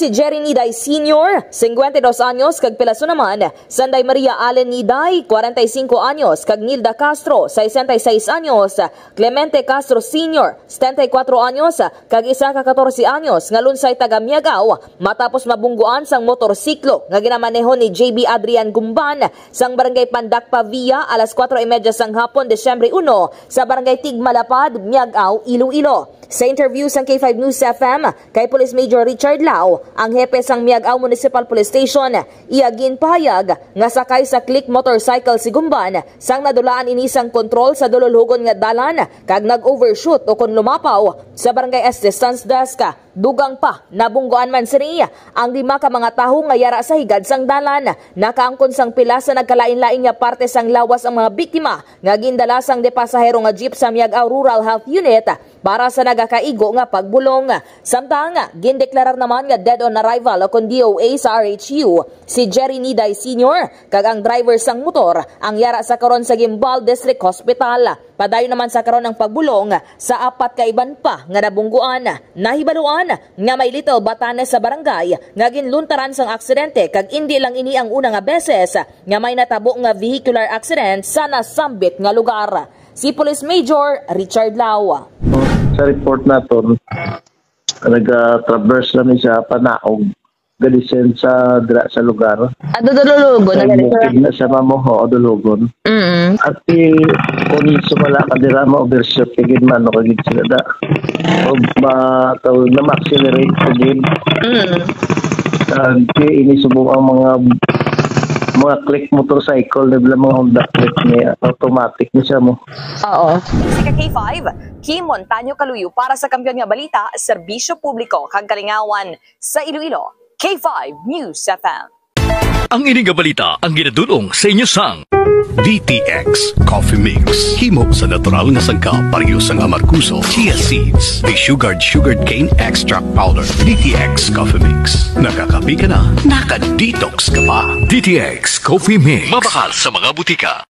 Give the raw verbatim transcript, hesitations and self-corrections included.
Si Jerry Niday Senior, cincuenta y dos anyos, kag pila suno man, Sanday Maria Allen Niday, cuarenta y cinco anyos, kag Nilda Castro, sesenta y seis anyos, Clemente Castro Senior, setenta y cuatro anyos, kag isa ka catorce anyos nga lunsay taga Miagao, matapos mabungguan sang motorsiklo nga ginamaneho ni J B Adrian Gumban sang Barangay Pandak Pavia alas kuwatro y medya sang hapon, Disyembre uno, sa Barangay Tigmalapad, Miagao, Iloilo. Sa interview sang K five News F M kay Police Major Richard Lao, ang hepe sang Miagao Municipal Police Station, iya ginpahayag nga sakay sa click motorcycle si Gumban sang nadulaan ini sang kontrol sa dulolhogon nga dalan kag nag-overshoot ukon lumapaw sa Barangay Assistance Desk. Dugang pa, nabungguan man sini ang lima ka mga tawo nga yara sa higad sang dalan. Nakaangkon sang pila sa nagkalain-lain nga parte sang lawas ang mga biktima nga gindala sang de pasahero nga jeep sa Miagao Rural Health Unit para sa nagakaigo nga pagbulong. Samtang, gindeklarar naman nga dead on arrival o kon D O A sa R H U si Jerry Niday Senior, kag ang driver sang motor ang yara sa karon sa Guimbal District Hospital. Padayon naman sa karon ang pagbulong sa apat ka iban pa nga nabungguan. Nahibaluan nga may Little Batanes sa barangay nga ginluntaran sang aksidente, kag indi lang ini ang una nga beses nga may natabo nga vehicular accident sa nasambit nga lugar. Si Police Major Richard Lao. Sa report naton, nag-traverse lang ni sa Panaog, gadisen sa dira sa lugar. Ah, dudulugon na Ay, ganito. Mukid na sa Mamoho o Dulugon. Mm. At ti, kung sumala ka dira, ma-overshoot ka gid man, no, kagid sila da. O ba, tawag na, ma-accelerate ka gid. Mm. Kag ini subong ang mga, mga click motorcycle, nila mga Honda click ni automatic ni siya mo. Oo. Si ka K five, Kim Montaño Kaluyo para sa Kampiyon nga Balita, Serbisyo Publiko kag Kalingawan sa Iloilo. K five News F M. Ang ini nga balita ang ginadul-ong sa inyo sang D T X Coffee Mix. Himo sa natural nga sangkap, pareho sang amargoso, chia seeds, desugared sugarcane extract powder. D T X Coffee Mix. Nakakape ka na, naka-detox ka pa. D T X Coffee Mix. Mabakal sa mga butika.